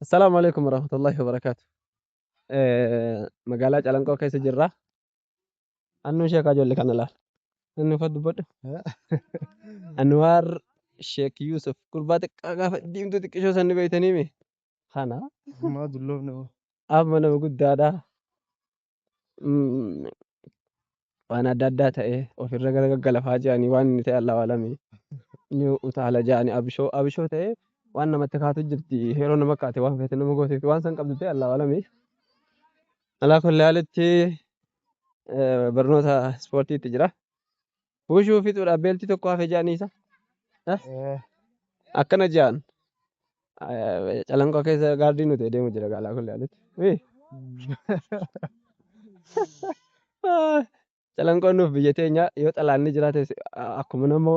Assalaamu alaikum warahmatullahi wabarakaatu. Magaalaa Calanqoo keessa jirra. Annuu sheekaa ijoollee kana laal. Inni uffata dubbadhu. Anwaar Sheek Yuusuf gurbaa xiqqaa gaafa diimtuu xiqqishoo san ni beektanii mi? Kana Ammaa dulloofne moo. amma nama guddaadha. Waan adda addaa ta'e ofirra gara gaggalafaa jedhanii waan inni ta'e Allahu alami. Ni utaala jedhanii abishoo abishoo ta'e waan namatti kaatu jirti yeroo nama kaate waan feete nama gooteef waan san qabdu ta'e Allahu alami. Alaa kulli haalitti barnoota ispoortiitti jira. Wushuu fixuudhaaf beeltii tokko hafe jedhanii isa. Akkana jedhan. Calanqoo keessa gaardii nuti deemu jira alaa kulli haalitti. Calanqoon nuuf biyya teenya yoo xalaanni jiraate akkuma nama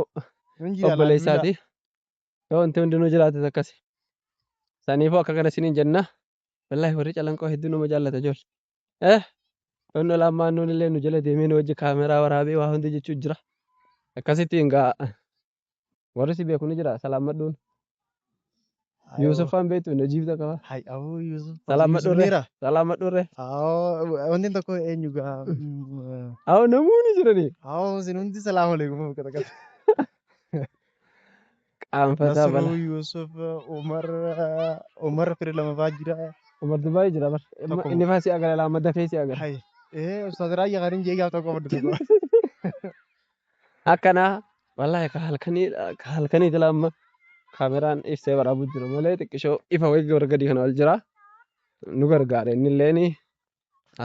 obboleessaati. Yoo wanti hundinuu jiraates akkasi. Saniifuu akka kana isiniin jenna. Wallaahi warri Calanqoo hedduu nama jaallata ijoollee. Eh inni lammaan nuun illee nu jala deemee nu wajji kaameraa waraabee waa hundi jechuu jira. Akkasittiin gaa warri si beeku ni jira salaammadhuun. Yuusuf faan beektu Najiib takka faa. Hay aboo Yuusuf. Salaammadhuurre. Salaammadhuurre. Awoo wanti tokko eenyu gaa. Awoo namoonni jiranii. Awoo isin hundi salaamu alaikum kata kata. Qaanfataa bala. Nasruu Yusuf Umar Umar fira lamafaa jira. Umar Dubaay jira bar. Tokkuma. Inni faa si agara lama dafee si agara. Hay. Ustaz Raayyaa kan hin jee gaaf tokko fudhate tokko. Akkana wallahi ka halkanii ka halkanii jala amma kaameraan ibsee waraabu jira malee xiqqishoo ifa wayii gara gadii kana ol jira. Nu gargaara inni illeeni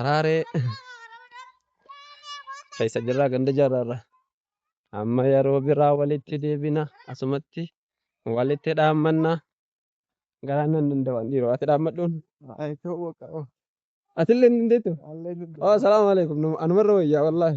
araaree keessa jirraa ganda jaarraarra. Amma yeroo biraa walitti deebina asumatti walitti dhaammanna. Garaan nan danda'u dhiiroo ati dhaammadhuun. Ay ta'uu qabu. Atillee hin dandeettu? Allee Oh, salaamu alaikum. Anumarra wayyaa wallaahi.